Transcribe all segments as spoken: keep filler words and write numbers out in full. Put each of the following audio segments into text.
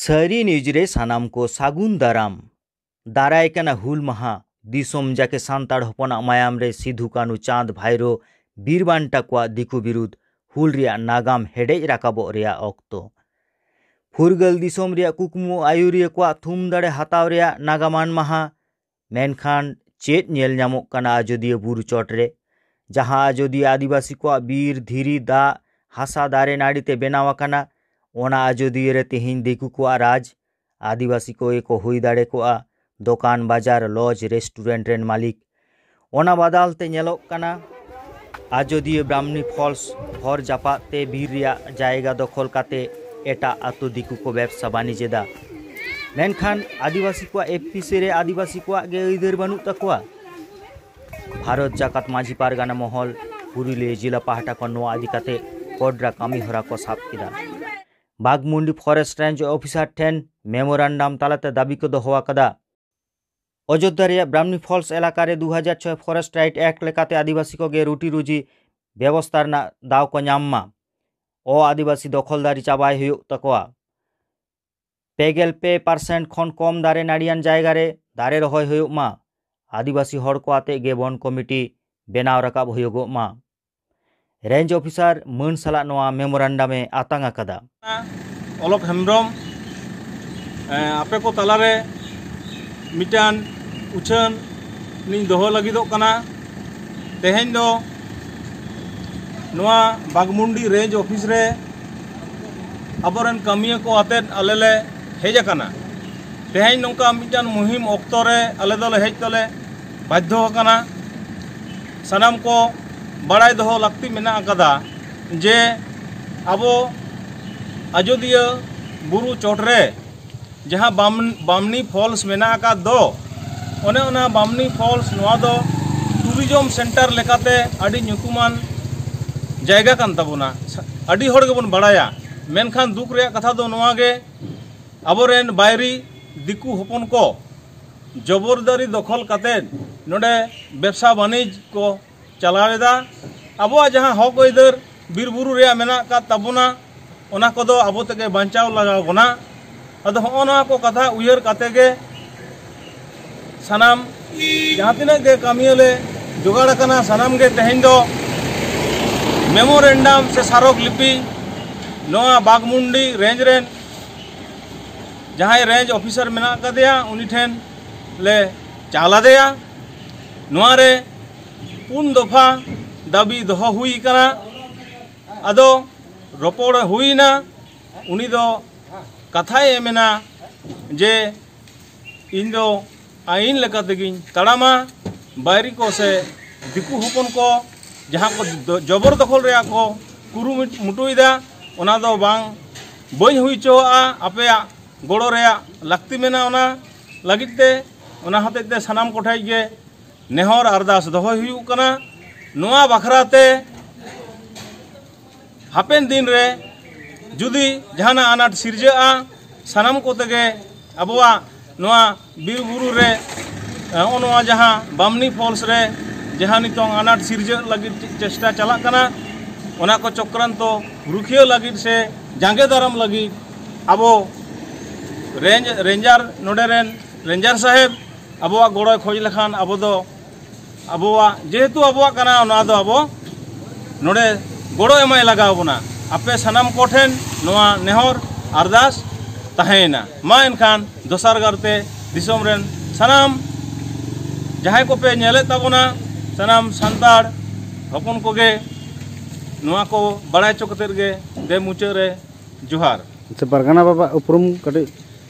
ᱥᱟᱹᱨᱤ ᱱᱤᱭᱩᱡᱽ ᱨᱮ ᱥᱟᱱᱟᱢ ᱠᱚ ᱥᱟᱹᱜᱩᱱ ᱫᱟᱨᱟᱢ᱾ ᱫᱟᱨᱟᱭ ᱠᱟᱱᱟ ᱦᱩᱞ ᱢᱟᱦᱟ᱾ ᱫᱤᱥᱚᱢ ᱡᱟᱠᱮ ᱥᱟᱱᱛᱟᱲ ᱦᱚᱯᱚᱱᱟᱜ ᱢᱟᱭᱟᱢ ᱨᱮ ᱥᱤᱫᱷᱩ, ᱠᱟᱹᱱᱦᱩ, ᱪᱟᱸᱫᱽ, ᱵᱷᱟᱭᱨᱳ, ᱵᱤᱨ ᱵᱟᱱᱴᱟ ᱠᱚᱣᱟᱜ ᱫᱤᱠᱩ ᱵᱤᱨᱩᱫᱷ ᱦᱩᱞ ᱨᱮᱭᱟᱜ ᱱᱟᱜᱟᱢ ᱦᱮᱰᱮᱡ ᱨᱟᱠᱟᱵᱚᱜ ᱨᱮᱭᱟᱜ ᱚᱠᱛᱚ᱾ ᱯᱷᱩᱨᱜᱟᱹᱞ ᱫᱤᱥᱚᱢ ᱨᱮᱭᱟᱜ ᱠᱩᱠᱢᱩ ᱟᱹᱭᱩᱨᱤᱭᱟᱹ ᱠᱚᱣᱟᱜ ᱛᱷᱩᱢ ᱫᱟᱲᱮ ᱦᱟᱛᱟᱣ ᱨᱮᱭᱟᱜ ᱱᱟᱜᱟᱢᱟᱱ ᱢᱟᱦᱟ᱾ ᱢᱮᱱᱠᱷᱟᱱ ᱪᱮᱫ ᱧᱮᱞ ᱧᱟᱢᱚᱜ ᱠᱟᱱᱟ ᱟᱡᱚᱫᱤᱭᱟᱹ ᱵᱩᱨᱩ ᱪᱚᱴ ᱨᱮ? ᱡᱟᱦᱟᱸ ᱟᱡᱚᱫᱤᱭᱟᱹ ᱟᱹᱫᱤᱵᱟᱹᱥᱤ ᱠᱚᱣᱟᱜ ᱵᱤᱨ, ᱫᱷᱤᱨᱤ, ᱫᱟᱜ, ᱦᱟᱥᱟ, ᱫᱟᱨᱮ ᱱᱟᱹᱲᱤ ᱛᱮ ᱵᱮᱱᱟᱣ ᱟᱠᱟᱱᱟ, ᱚᱱᱟ ᱟᱡᱚᱫᱤᱭᱟᱹ ᱨᱮ ᱛᱮᱦᱮᱧ ᱫᱤᱠᱩ ᱠᱚᱣᱟᱜ ᱨᱟᱡᱽ᱾ ᱟᱹᱫᱤᱵᱟᱹᱥᱤ ᱠᱚᱜᱮ ᱠᱚ ᱦᱩᱭ ᱫᱟᱲᱮ ᱠᱚᱜᱼᱟ ᱫᱚᱠᱟᱱ, ᱵᱟᱡᱟᱨ, ᱞᱚᱡᱽ, ᱨᱮᱥᱴᱩᱨᱮᱱᱴ ᱨᱮᱱ ᱢᱟᱹᱞᱤᱠ᱾ ᱚᱱᱟ ᱵᱟᱫᱟᱞ ᱛᱮ ᱧᱮᱞᱚᱜ ᱠᱟᱱᱟ ᱟᱡᱚᱫᱤᱭᱟᱹ ᱵᱨᱟᱢᱱᱤ ᱯᱷᱚᱞᱥ ᱦᱚᱨ ᱡᱟᱯᱟᱜ ᱛᱮ ᱵᱤᱨ ᱨᱮᱭᱟᱜ ᱡᱟᱭᱜᱟ ᱫᱚᱠᱷᱚᱞ ᱠᱟᱛᱮ ᱮᱴᱟᱜ ᱟᱹᱛᱩ ᱫᱤᱠᱩ ᱠᱚ ᱵᱮᱵᱽᱥᱟ ᱵᱟᱹᱱᱤᱡᱽ ᱮᱫᱟ᱾ ᱢᱮᱱᱠᱷᱟᱱ ᱟᱹᱫᱤᱵᱟᱹᱥᱤ ᱠᱚᱣᱟᱜ ᱮᱯᱷᱯᱤᱥᱤ ᱨᱮ ᱟᱹᱫᱤᱵᱟᱹᱥᱤ ᱠᱚᱣᱟᱜ ᱜᱮ ᱟᱹᱭᱫᱟᱹᱨ ᱵᱟᱹᱱᱩᱜ ᱛᱟᱠᱚᱣᱟ᱾ ᱵᱷᱟᱨᱚᱛ ᱡᱟᱠᱟᱛ ᱢᱟᱹᱡᱷᱤ ᱯᱟᱨᱜᱟᱱᱟ ᱢᱚᱦᱚᱞ ᱯᱩᱨᱩᱞᱤᱭᱟᱹ ᱡᱮᱞᱟ ᱯᱟᱦᱴᱟ ᱠᱷᱚᱱ ᱱᱚᱣᱟ ᱤᱫᱤ ᱠᱟᱛᱮ ᱠᱚᱰᱨᱟ ᱠᱟᱹᱢᱤ ᱦᱚᱨᱟ ᱠᱚ ᱥᱟᱵ ᱠᱮᱫᱟ᱾ ᱵᱟᱜᱽᱢᱩᱱᱰᱤ ᱯᱷᱚᱨᱮᱥᱴ ᱨᱮᱧᱡᱽ ᱚᱯᱷᱤᱥᱟᱨ ᱴᱷᱮᱱ ᱢᱮᱢᱳᱨᱟᱱᱰᱟᱢ ᱛᱟᱞᱟᱛᱮ ᱫᱟᱹᱵᱤ ᱠᱚ ᱫᱚᱦᱚ ᱟᱠᱟᱫᱟ᱾ ᱚᱡᱳᱫᱽᱫᱷᱟ ᱨᱮᱭᱟᱜ ᱵᱨᱟᱢᱱᱤ ᱯᱷᱚᱞᱥ ᱮᱞᱟᱠᱟ ᱨᱮ ᱫᱩ ᱦᱟᱡᱟᱨ ᱪᱷᱚᱭ ᱯᱷᱚᱨᱮᱥᱴ ᱨᱟᱭᱤᱴ ᱮᱠᱴ ᱞᱮᱠᱟᱛᱮ ᱟᱹᱫᱤᱵᱟᱹᱥᱤ ᱠᱚᱜᱮ ᱨᱩᱴᱤ ᱨᱩᱡᱤ ᱵᱮᱵᱚᱥᱛᱟ ᱨᱮᱱᱟᱜ ᱫᱟᱣ ᱠᱚ ᱧᱟᱢ ᱢᱟ᱾ ᱚ ᱟᱹᱫᱤᱵᱟᱹᱥᱤ ᱫᱚᱠᱷᱚᱞᱫᱟᱨᱤ ᱪᱟᱵᱟᱭ ᱦᱩᱭᱩᱜ ᱛᱟᱠᱚᱣᱟ᱾ ᱯᱮ ᱜᱮᱞ ᱯᱮ ᱯᱟᱨᱥᱮᱱᱴ ᱠᱷᱚᱱ ᱠᱚᱢ ᱫᱟᱨᱮ ᱱᱟᱹᱲᱤᱭᱟᱱ ᱡᱟᱭᱜᱟ ᱨᱮ ᱫᱟᱨᱮ ᱨᱚᱦᱚᱭ ᱦᱩᱭᱩᱜ ᱢᱟ᱾ ᱟᱹᱫᱤᱵᱟᱹᱥᱤ ᱦᱚᱲ ᱠᱚ ᱟᱛᱮ ᱜᱮ ᱵᱚᱱ ᱠᱚᱢᱤᱴᱤ ᱵᱮᱱᱟᱣ ᱨᱟᱠᱟᱵ ᱦᱩᱭᱩᱜᱚᱜ ᱢᱟ᱾ ᱨᱮᱧᱡᱽ ᱚᱯᱷᱤᱥᱟᱨ ᱢᱟᱹᱱ ᱥᱟᱞᱟᱜ ᱱᱚᱣᱟ ᱢᱮᱢᱳᱨᱟᱱᱰᱟᱢ ᱮ ᱟᱛᱟᱝ ᱟᱠᱟᱫᱟ᱾ ᱚᱞᱚᱠ ᱦᱮᱢᱵᱨᱚᱢ, ᱮᱸ, ᱟᱯᱮ ᱠᱚ ᱛᱟᱞᱟᱨᱮ ᱢᱤᱫᱴᱟᱝ ᱩᱪᱷᱟᱹᱱ ᱞᱤᱧ ᱫᱚᱦᱚ ᱞᱟᱹᱜᱤᱫᱚᱜ ᱠᱟᱱᱟ᱾ ᱛᱮᱦᱮᱧ ᱫᱚ ᱱᱚᱣᱟ ᱵᱟᱜᱽᱢᱩᱱᱰᱤ ᱨᱮᱧᱡᱽ ᱚᱯᱷᱤᱥ ᱨᱮ ᱟᱵᱚᱨᱮᱱ ᱠᱟᱹᱢᱤᱭᱟᱹ ᱠᱚ ᱟᱛᱮᱫ ᱟᱞᱮ ᱞᱮ ᱦᱮᱡ ᱟᱠᱟᱱᱟ᱾ ᱛᱮᱦᱮᱧ ᱱᱚᱝᱠᱟ ᱢᱤᱫᱴᱟᱝ ᱢᱩᱦᱤᱢ ᱚᱠᱛᱚ ᱨᱮ ᱟᱞᱮ ᱫᱚᱞᱮ ᱦᱮᱡ ᱫᱚᱞᱮ ᱵᱟᱫᱽᱫᱷᱚ ᱟᱠᱟᱱᱟ᱾ ᱥᱟᱱᱟᱢ ᱠᱚ ᱵᱟᱲᱟᱭ ᱫᱚᱦᱚ ᱞᱟᱹᱠᱛᱤ ᱢᱮᱱᱟᱜ ᱟᱠᱟᱫᱟ ᱡᱮ ᱟᱵᱚ ᱟᱡᱚᱫᱤᱭᱟᱹ ᱵᱩᱨᱩ ᱪᱚᱴᱨᱮ ᱡᱟᱦᱟᱸ ᱵᱟᱢ-, ᱵᱟᱢᱱᱤ ᱯᱷᱚᱞᱥ ᱢᱮᱱᱟᱜ ᱟᱠᱟᱫ ᱫᱚ, ᱚᱱᱮ ᱚᱱᱟ ᱵᱟᱢᱱᱤ ᱯᱷᱚᱞᱥ ᱱᱚᱣᱟ ᱫᱚ ᱴᱩᱨᱤᱡᱚᱢ ᱥᱮᱱᱴᱟᱨ ᱞᱮᱠᱟᱛᱮ ᱟᱹᱰᱤ ᱧᱩᱛᱩᱢᱟᱱ ᱡᱟᱭᱜᱟ ᱠᱟᱱ ᱛᱟᱵᱚᱱᱟ, ᱟᱹᱰᱤ ᱦᱚᱲ ᱜᱮᱵᱚᱱ ᱵᱟᱲᱟᱭᱟ᱾ ᱢᱮᱱᱠᱷᱟᱱ ᱫᱩᱠ ᱨᱮᱭᱟᱜ ᱠᱟᱛᱷᱟ ᱫᱚ ᱱᱚᱣᱟ ᱜᱮ, ᱟᱵᱚᱨᱮᱱ ᱵᱟᱭᱨᱤ ᱫᱤᱠᱩ ᱦᱚᱯᱚᱱ ᱠᱚ ᱡᱚᱵᱚᱨᱫᱟᱨᱤ ᱫᱚᱠᱷᱚᱞ ᱠᱟᱛᱮᱫ ᱱᱚᱰᱮ ᱵᱮᱵᱽᱥᱟ ᱵᱟᱹᱱᱤᱡᱽ ᱠᱚ ᱪᱟᱞᱟᱣ ᱮᱫᱟ᱾ ᱟᱵᱚᱣᱟᱜ ᱡᱟᱦᱟᱸ ᱦᱚᱠ ᱟᱹᱭᱫᱟᱹᱨ ᱵᱤᱨ ᱵᱩᱨᱩ ᱨᱮᱭᱟᱜ ᱢᱮᱱᱟᱜ ᱟᱠᱟᱫ ᱛᱟᱵᱚᱱᱟ, ᱚᱱᱟ ᱠᱚᱫᱚ ᱟᱵᱚ ᱛᱮᱜᱮ ᱵᱟᱧᱪᱟᱣ ᱞᱟᱜᱟᱣ ᱵᱚᱱᱟ᱾ ᱟᱫᱚ ᱦᱚᱸᱜᱼᱚ ᱱᱚᱣᱟ ᱠᱚ ᱠᱟᱛᱷᱟ ᱩᱭᱦᱟᱹᱨ ᱠᱟᱛᱮ ᱜᱮ ᱥᱟᱱᱟᱢ ᱡᱟᱦᱟᱸ ᱛᱤᱱᱟᱹᱜ ᱜᱮ ᱠᱟᱹᱢᱤᱭᱟᱹ ᱞᱮ ᱡᱚᱜᱟᱲ ᱟᱠᱟᱱᱟ, ᱥᱟᱱᱟᱢ ᱜᱮ ᱛᱮᱦᱮᱧ ᱫᱚ ᱢᱮᱢᱳᱨᱮᱱᱰᱟᱢ ᱥᱮ ᱥᱟᱨᱚᱠ ᱞᱤᱯᱤ ᱱᱚᱣᱟ ᱵᱟᱜᱽᱢᱩᱱᱰᱤ ᱨᱮᱧᱡᱽ ᱨᱮᱱ ᱡᱟᱦᱟᱸᱭ ᱨᱮᱧᱡᱽ ᱚᱯᱷᱤᱥᱟᱨ ᱢᱮᱱᱟᱜ ᱟᱠᱟᱫᱮᱭᱟ, ᱩᱱᱤ ᱴᱷᱮᱱ ᱞᱮ ᱪᱟᱞ ᱟᱫᱮᱭᱟ᱾ ᱱᱚᱣᱟ ᱨᱮ ᱯᱩᱱ ᱫᱚᱯᱷᱟ ᱫᱟᱹᱵᱤ ᱫᱚᱦᱚ ᱦᱩᱭ ᱟᱠᱟᱱᱟ᱾ ᱟᱫᱚ ᱨᱚᱯᱚᱲ ᱦᱩᱭᱱᱟ, ᱩᱱᱤ ᱫᱚ ᱠᱟᱛᱷᱟᱭ ᱮᱢ ᱮᱱᱟ ᱡᱮ ᱤᱧ ᱫᱚ ᱟᱹᱭᱤᱱ ᱞᱮᱠᱟ ᱛᱮᱜᱤᱧ ᱛᱟᱲᱟᱢᱟ᱾ ᱵᱟᱭᱨᱤ ᱠᱚ ᱥᱮ ᱫᱤᱠᱩ ᱦᱚᱯᱚᱱ ᱠᱚ ᱡᱟᱦᱟᱸ ᱠᱚ ᱫᱚ-, ᱡᱚᱵᱚᱨ ᱫᱚᱠᱷᱚᱞ ᱨᱮᱭᱟᱜ ᱠᱚ ᱠᱩᱨᱩᱢᱩᱴᱩᱭᱮᱫᱟ, ᱚᱱᱟ ᱫᱚ ᱵᱟᱝ, ᱵᱟᱹᱧ ᱦᱩᱭ ᱦᱚᱪᱚᱣᱟᱜᱼᱟ᱾ ᱟᱯᱮᱭᱟᱜ ᱜᱚᱲᱚ ᱨᱮᱭᱟᱜ ᱞᱟᱹᱠᱛᱤ ᱢᱮᱱᱟᱜᱼᱟ ᱚᱱᱟ ᱞᱟᱹᱜᱤᱫ ᱛᱮ᱾ ᱚᱱᱟ ᱦᱚᱛᱮᱡ ᱛᱮ ᱥᱟᱱᱟᱢ ᱠᱚᱴᱷᱮᱡ ᱜᱮ ᱱᱮᱦᱚᱨ ᱟᱨᱫᱟᱥ ᱫᱚᱦᱚᱭ ᱦᱩᱭᱩᱜ ᱠᱟᱱᱟ᱾ ᱱᱚᱣᱟ ᱵᱟᱠᱷᱨᱟ ᱛᱮ ᱦᱟᱯᱮᱱ ᱫᱤᱱ ᱨᱮ ᱡᱩᱫᱤ ᱡᱟᱦᱟᱱᱟᱜ ᱟᱱᱟᱴ ᱥᱤᱨᱡᱟᱹᱜᱼᱟ, ᱥᱟᱱᱟᱢ ᱠᱚᱛᱮ ᱜᱮ ᱟᱵᱚᱣᱟᱜ ᱱᱚᱣᱟ ᱵᱤᱨ ᱵᱩᱨᱩ ᱨᱮ, ᱱᱚᱜᱼᱚ ᱱᱚᱣᱟ ᱡᱟᱦᱟᱸ ᱵᱟᱢᱱᱤ ᱯᱷᱚᱞᱥ ᱨᱮ ᱡᱟᱦᱟᱸ ᱱᱤᱛᱚᱝ ᱟᱱᱟᱴ ᱥᱤᱨᱡᱟᱹᱜ ᱞᱟᱹᱜᱤᱫ ᱪᱮᱥᱴᱟ ᱪᱟᱞᱟᱜ ᱠᱟᱱᱟ, ᱚᱱᱟ ᱠᱚ ᱪᱚᱠᱨᱟᱱᱛᱚ ᱨᱩᱠᱷᱤᱭᱟᱹ ᱞᱟᱹᱜᱤᱫ ᱥᱮ ᱡᱟᱸᱜᱮ ᱫᱟᱨᱟᱢ ᱞᱟᱹᱜᱤᱫ ᱟᱵᱚ ᱨᱮᱧᱡᱽ, ᱨᱮᱧᱡᱟᱨ, ᱱᱚᱰᱮ ᱨᱮᱱ ᱨᱮᱧᱡᱟᱨ ᱥᱟᱦᱮᱵᱽ ᱟᱵᱚᱣᱟᱜ ᱜᱚᱲᱚᱭ ᱠᱷᱚᱡᱽ ᱞᱮᱠᱷᱟᱱ ᱟᱵᱚ ᱫᱚ ᱟᱵᱚᱣᱟᱜ, ᱡᱮᱦᱮᱛᱩ ᱟᱵᱚᱣᱟᱜ ᱠᱟᱱᱟ, ᱚᱱᱟ ᱫᱚ ᱟᱵᱚ ᱱᱚᱰᱮ ᱜᱚᱲᱚ ᱮᱢᱟᱭ ᱞᱟᱜᱟᱣ ᱵᱚᱱᱟ᱾ ᱟᱯᱮ ᱥᱟᱱᱟᱢ ᱠᱚᱴᱷᱮᱱ ᱱᱚᱣᱟ ᱱᱮᱦᱚᱨ ᱟᱨᱫᱟᱥ ᱛᱟᱦᱮᱸᱭᱮᱱᱟ᱾ ᱢᱟ ᱮᱱᱠᱷᱟᱱ ᱫᱚᱥᱟᱨ ᱜᱟᱨᱛᱮ ᱫᱤᱥᱚᱢ ᱨᱮᱱ ᱥᱟᱱᱟᱢ ᱡᱟᱦᱟᱸᱭ ᱠᱚᱯᱮ ᱧᱮᱞᱮᱫ ᱛᱟᱵᱚᱱᱟ, ᱥᱟᱱᱟᱢ ᱥᱟᱱᱛᱟᱲ ᱦᱚᱯᱚᱱ ᱠᱚᱜᱮ ᱱᱚᱣᱟ ᱠᱚ ᱵᱟᱲᱟᱭ ᱦᱚᱪᱚ ᱠᱟᱛᱮᱫ ᱜᱮ ᱫᱮ ᱢᱩᱪᱟᱹᱫ ᱨᱮ ᱡᱚᱦᱟᱨ᱾ ᱟᱪᱪᱷᱟ, ᱯᱟᱨᱜᱟᱱᱟ ᱵᱟᱵᱟ ᱩᱯᱨᱩᱢ ᱠᱟᱹᱴᱤᱡ᱾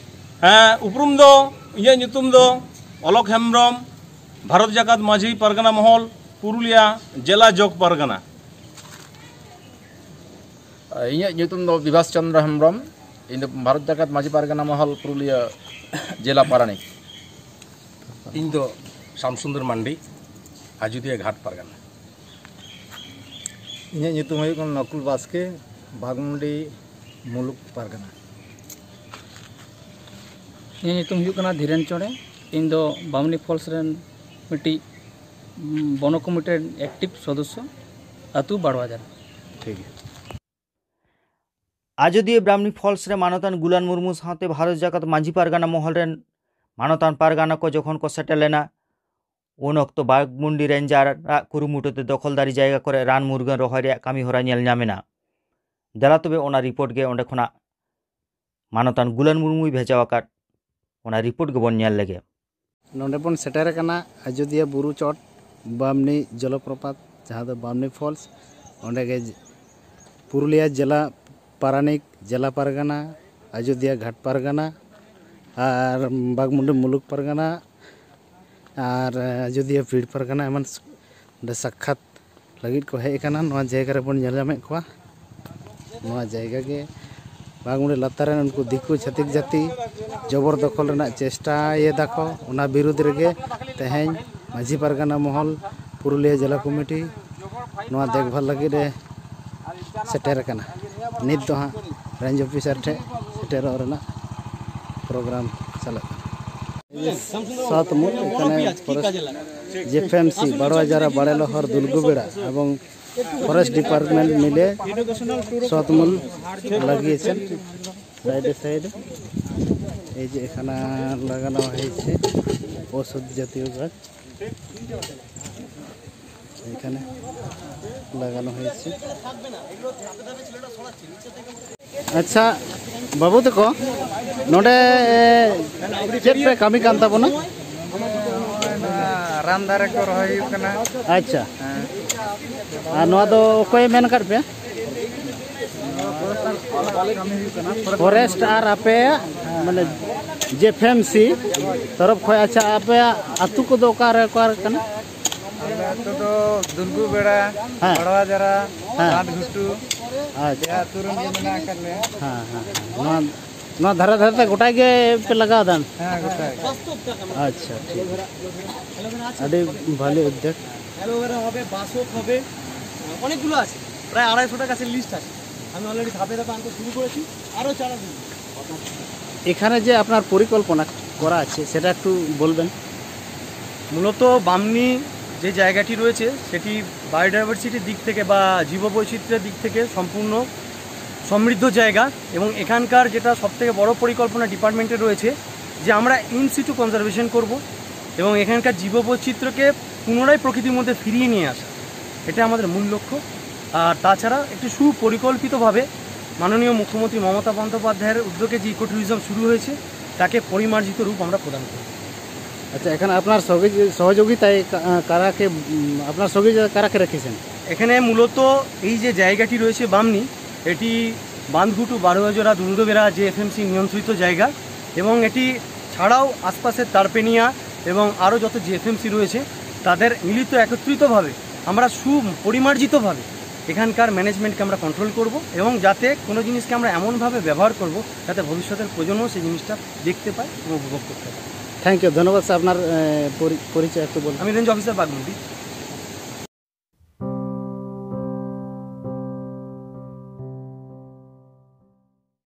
ᱦᱮᱸ, ᱩᱯᱨᱩᱢ ᱫᱚ ᱤᱧᱟᱹᱜ ᱧᱩᱛᱩᱢ ᱫᱚ ᱚᱞᱚᱠ ᱦᱮᱢᱵᱨᱚᱢ, ᱵᱷᱟᱨᱚᱛ ᱡᱟᱠᱟᱛ ᱢᱟᱹᱡᱷᱤ ᱯᱟᱨᱜᱟᱱᱟ ᱢᱚᱦᱚᱞ, ᱯᱩᱨᱩᱞᱤᱭᱟ ᱡᱮᱞᱟ ᱡᱚᱜᱽ ᱯᱟᱨᱜᱟᱱᱟ᱾ ᱤᱧᱟᱹᱜ ᱧᱩᱛᱩᱢ ᱫᱚ ᱵᱤᱵᱷᱟᱥ ᱪᱚᱱᱫᱨᱚ ᱦᱮᱢᱵᱨᱚᱢ᱾ ᱤᱧ ᱫᱚ ᱵᱷᱟᱨᱚᱛ ᱡᱟᱠᱟᱛ ᱢᱟᱹᱡᱷᱤ ᱯᱟᱨᱜᱟᱱᱟ ᱢᱚᱦᱚᱞ, ᱯᱩᱨᱩᱞᱤᱭᱟᱹ ᱡᱮᱞᱟ ᱯᱟᱨᱟᱱᱤᱠ᱾ ᱤᱧ ᱫᱚ ᱥᱟᱢᱥᱩᱱᱫᱚᱨ ᱢᱟᱱᱰᱤ, ᱟᱡᱚᱫᱤᱭᱟᱹ ᱜᱷᱟᱴ ᱯᱟᱨᱜᱟᱱᱟ᱾ ᱤᱧᱟᱹᱜ ᱧᱩᱛᱩᱢ ᱦᱩᱭᱩᱜ ᱠᱟᱱᱟ ᱱᱚᱠᱩᱞ ᱵᱟᱥᱠᱮ, ᱵᱟᱜᱽᱢᱩᱱᱰᱤ ᱢᱩᱞᱩᱠ ᱯᱟᱨᱜᱟᱱᱟ᱾ ᱤᱧᱟᱹᱜ ᱧᱩᱛᱩᱢ ᱦᱩᱭᱩᱜ ᱠᱟᱱᱟ ᱫᱷᱤᱨᱮᱱ ᱪᱚᱬᱮ᱾ ᱤᱧ ᱫᱚ ᱵᱟᱢᱱᱤ ᱯᱷᱚᱞᱥ ᱨᱮᱱ ᱢᱤᱫᱴᱤᱡ, ᱩᱢ, ᱵᱚᱱᱚ ᱠᱚᱢᱤᱴᱤ ᱨᱮᱱ ᱮᱠᱴᱤᱵᱷ ᱥᱚᱫᱚᱥᱥᱚ, ᱟᱹᱛᱩ ᱵᱟᱲᱣᱟᱡᱟᱨ᱾ ᱴᱷᱤᱠ ᱜᱮᱭᱟ᱾ ᱟᱡᱚᱫᱤᱭᱟᱹ ᱵᱨᱟᱦᱢᱱᱤ ᱯᱷᱚᱞᱥ ᱨᱮ ᱢᱟᱱᱚᱛᱟᱱ ᱜᱩᱞᱟᱱ ᱢᱩᱨᱢᱩ ᱥᱟᱶᱛᱮ ᱵᱷᱟᱨᱚᱛ ᱡᱟᱠᱟᱛ ᱢᱟᱹᱡᱷᱤ ᱯᱟᱨᱜᱟᱱᱟ ᱢᱚᱦᱚᱞ ᱨᱮᱱ ᱢᱟᱱᱚᱛᱟᱱ ᱯᱟᱨᱜᱟᱱᱟ ᱠᱚ ᱡᱚᱠᱷᱚᱱ ᱠᱚ ᱥᱮᱴᱮᱨ ᱞᱮᱱᱟ, ᱩᱱ ᱚᱠᱛᱚ ᱵᱟᱜᱽᱢᱩᱱᱰᱤ ᱨᱮᱧᱡᱟᱨ ᱟᱜ ᱠᱩᱨᱩᱢᱩᱴᱩ ᱛᱮ ᱫᱚᱠᱷᱚᱞᱫᱟᱨᱤ ᱡᱟᱭᱜᱟ ᱠᱚᱨᱮ ᱨᱟᱱ ᱢᱩᱨᱜᱟᱹᱱ ᱨᱚᱦᱚᱭ ᱨᱮᱭᱟᱜ ᱠᱟᱹᱢᱤ ᱦᱚᱨᱟ ᱧᱮᱞ ᱧᱟᱢ ᱮᱱᱟ᱾ ᱫᱮᱞᱟ ᱛᱚᱵᱮ ᱚᱱᱟ ᱨᱤᱯᱳᱨᱴ ᱜᱮ ᱚᱸᱰᱮ ᱠᱷᱚᱱᱟᱜ ᱢᱟᱱᱚᱛᱟᱱ ᱜᱩᱞᱟᱱ ᱢᱩᱨᱢᱩᱭ ᱵᱷᱮᱡᱟ ᱟᱠᱟᱫ, ᱚᱱᱟ ᱨᱤᱯᱳᱨᱴ ᱜᱮᱵᱚᱱ ᱧᱮᱞ ᱞᱮᱜᱮ᱾ ᱱᱚᱰᱮ ᱵᱚᱱ ᱥᱮᱴᱮᱨ ᱟᱠᱟᱱᱟ ᱟᱡᱳᱫᱤᱭᱟᱹ ᱵᱩᱨᱩ ᱪᱚᱴ, ᱵᱟᱢᱱᱤ ᱡᱚᱞᱚᱯᱨᱚᱯᱟᱛ, ᱡᱟᱦᱟᱸ ᱫᱚ ᱵᱟᱢᱱᱤ ᱯᱷᱚᱞᱥ᱾ ᱚᱸᱰᱮ ᱜᱮ ᱯᱩᱨᱩᱞᱤᱭᱟᱹ ᱡᱮᱞᱟ ᱯᱟᱨᱟᱱᱤᱠ, ᱡᱮᱞᱟ ᱯᱟᱨᱜᱟᱱᱟ, ᱟᱡᱳᱫᱤᱭᱟᱹ ᱜᱷᱟᱴ ᱯᱟᱨᱜᱟᱱᱟ ᱟᱨ ᱵᱟᱜᱽᱢᱩᱱᱰᱤ ᱢᱩᱞᱩᱠ ᱯᱟᱨᱜᱟᱱᱟ ᱟᱨ ᱟᱡᱳᱫᱤᱭᱟᱹ ᱯᱤᱲ ᱯᱟᱨᱜᱟᱱᱟ ᱮᱢᱟᱱ ᱥ-, ᱚᱸᱰᱮ ᱥᱟᱠᱠᱷᱟᱛ ᱞᱟᱹᱜᱤᱫ ᱠᱚ ᱦᱮᱡ ᱟᱠᱟᱱᱟ᱾ ᱱᱚᱣᱟ ᱡᱟᱭᱜᱟ ᱨᱮᱵᱚᱱ ᱧᱮᱞ ᱧᱟᱢᱮᱫ ᱠᱚᱣᱟ᱾ ᱱᱚᱣᱟ ᱡᱟᱭᱜᱟ ᱜᱮ ᱵᱟᱜᱽᱢᱩᱱᱰᱤ ᱞᱟᱛᱟᱨ ᱨᱮᱱ ᱩᱱᱠᱩ ᱫᱤᱠᱩ ᱪᱷᱟᱹᱛᱤᱠ ᱡᱟᱹᱛᱤ ᱡᱚᱵᱚᱨ ᱫᱚᱠᱷᱚᱞ ᱨᱮᱱᱟᱜ ᱪᱮᱥᱴᱟᱭᱮᱫᱟ ᱠᱚ, ᱚᱱᱟ ᱵᱤᱨᱩᱫᱽ ᱨᱮᱜᱮ ᱛᱮᱦᱮᱧ ᱢᱟᱹᱡᱷᱤ ᱯᱟᱨᱜᱟᱱᱟ ᱢᱚᱦᱚᱞ, ᱯᱩᱨᱩᱞᱤᱭᱟᱹ ᱡᱮᱞᱟ ᱠᱚᱢᱤᱴᱤ ᱱᱚᱣᱟ ᱫᱮᱠᱷᱵᱷᱟᱞ ᱞᱟᱹᱜᱤᱫ ᱮ ᱥᱮᱴᱮᱨ ᱟᱠᱟᱱᱟ᱾ ᱱᱤᱛ ᱫᱚ ᱦᱟᱸᱜ ᱨᱮᱧᱡᱽ ᱚᱯᱷᱤᱥᱟᱨ ᱴᱷᱮᱱ ᱥᱮᱴᱮᱨᱚᱜ ᱨᱮᱱᱟᱜ ᱯᱨᱳᱜᱨᱟᱢ ᱪᱟᱞᱟᱜ ᱠᱟᱱᱟ᱾ ᱥᱟᱛ ᱢᱩᱞ, ᱮᱠᱷᱟᱱᱮ ᱯᱷᱚᱨᱮᱥᱴ, ᱡᱮᱯᱷᱮᱢᱥᱤ, ᱵᱟᱲᱣᱟᱡᱟᱨᱟ, ᱵᱟᱲᱮᱞᱚᱦᱚᱨ, ᱫᱩᱞᱜᱩᱵᱮᱲᱟ এবং ফরেস্ট ডিপার্টমেন্ট মিলে সাত মূল লাগিয়েছেন সাইডে সাইডে। এই যে এখানে লাগানো হয়েছে ঔষধ জাতীয় গাছ, এখানে লাগানো হয়েছে। ᱟᱪᱪᱷᱟ, ᱵᱟᱹᱵᱩ ᱛᱟᱠᱚ, ᱱᱚᱰᱮ ᱪᱮᱫ ᱯᱮ ᱠᱟᱹᱢᱤ ᱠᱟᱱ ᱛᱟᱵᱚᱱᱟ? ᱨᱟᱱ ᱫᱟᱨᱮ ᱠᱚ ᱨᱚᱦᱚᱭ ᱦᱩᱭᱩᱜ ᱠᱟᱱᱟ᱾ ᱟᱪᱪᱷᱟ, ᱟᱨ ᱱᱚᱣᱟ ᱫᱚ ᱚᱠᱚᱭᱮ ᱢᱮᱱ ᱟᱠᱟᱫ ᱯᱮᱭᱟ? ᱯᱷᱚᱨᱮᱥᱴ ᱟᱨ ᱟᱯᱮᱭᱟᱜ ᱢᱟᱱᱮ ᱡᱮᱯᱷᱮᱢᱥᱤ ᱛᱚᱨᱚᱯ ᱠᱷᱚᱱ᱾ ᱟᱪᱪᱷᱟ, ᱟᱯᱮᱭᱟᱜ ᱟᱹᱛᱩ ᱠᱚᱫᱚ ᱚᱠᱟᱨᱮ ᱚᱠᱟᱨᱮ ᱠᱟᱱᱟ? ᱟᱞᱮ ᱟᱹᱛᱩ ᱫᱚ ᱫᱩᱞᱜᱩ ᱵᱮᱲᱟ, ᱦᱮᱸ᱾ ᱵᱟᱲᱣᱟ ᱡᱟᱨᱟ, ᱦᱮᱸ᱾ ᱵᱟᱸᱫᱷ ᱜᱷᱩᱴᱩ, ᱟᱪᱪᱷᱟ, ᱡᱟᱦᱟᱸ ᱟᱹᱛᱩ ᱨᱮᱱ ᱜᱮ ᱢᱮᱱᱟᱜ ᱟᱠᱟᱫ ᱞᱮᱭᱟ᱾ ᱦᱮᱸ ᱦᱮᱸ ᱦᱮᱸ᱾ ᱱᱚᱣᱟ ᱱᱚᱣᱟ ᱫᱷᱟᱨᱮ ᱫᱷᱟᱨᱮ ᱛᱮ ᱜᱚᱴᱟ ᱜᱮ ᱯᱮ ᱞᱟᱜᱟᱣ ᱫᱟ? ᱦᱮᱸ, ᱜᱚᱴᱟ ᱜᱮ᱾ ᱟᱪᱪᱷᱟ, ᱴᱷᱤᱠ᱾ ᱟᱹᱰᱤ ᱵᱷᱟᱞᱤ ᱩᱫᱽᱫᱳᱜᱽ᱾ অ্যালোভেরা হবে, বাসক হবে, অনেকগুলো আছে, প্রায় আড়াইশোটা গাছের লিস্ট আছে। আমি অলরেডি ধাপে ধাপে আনতে শুরু করেছি, আরও চারা দেবো। এখানে যে আপনার পরিকল্পনা করা আছে, সেটা একটু বলবেন। মূলত বামনি যে জায়গাটি রয়েছে, সেটি বায়োডাইভার্সিটির দিক থেকে বা জীববৈচিত্র্যের দিক থেকে সম্পূর্ণ সমৃদ্ধ জায়গা এবং এখানকার যেটা সব থেকে বড় পরিকল্পনা ডিপার্টমেন্টে রয়েছে, যে আমরা ইন সিটু কনজারভেশন করব এবং এখানকার জীববৈচিত্র্যকে পুনরায় প্রকৃতির মধ্যে ফিরিয়ে নিয়ে আসা, এটা আমাদের মূল লক্ষ্য। আর তাছাড়া একটি সুপরিকল্পিতভাবে মাননীয় মুখ্যমন্ত্রী মমতা বন্দ্যোপাধ্যায়ের উদ্যোগে যে ইকো ট্যুরিজম শুরু হয়েছে, তাকে পরিমার্জিত রূপ আমরা প্রদান করব। আচ্ছা, এখানে আপনার সহযোগি- সহযোগিতায় কা- কারাকে উম, আপনার সহযোগিতা কারাকে রেখেছেন? এখানে মূলত এই যে জায়গাটি রয়েছে বামনি, এটি বান্ধঘুটু, বারোয়াজোড়া, দুন্দুবেড়া জেএফএমসি নিয়ন্ত্রিত জায়গা এবং এটি ছাড়াও আশপাশের তারপেনিয়া এবং আরও যত জেএফএমসি রয়েছে, তাদের মিলিত একত্রিতভাবে আমরা সুপরিমার্জিতভাবে এখানকার ম্যানেজমেন্টকে আমরা কন্ট্রোল করব এবং যাতে কোনো জিনিসকে আমরা এমনভাবে ব্যবহার করব যাতে ভবিষ্যতের প্রজন্ম সেই জিনিসটা দেখতে পায় এবং উপভোগ করতে পায়। Thank you. ধন্যবাদ স্যার। আপনার আহ, পরি- পরিচয় একটু বলুন। আমি রেঞ্জ অফিসার বাঘমুন্ডি।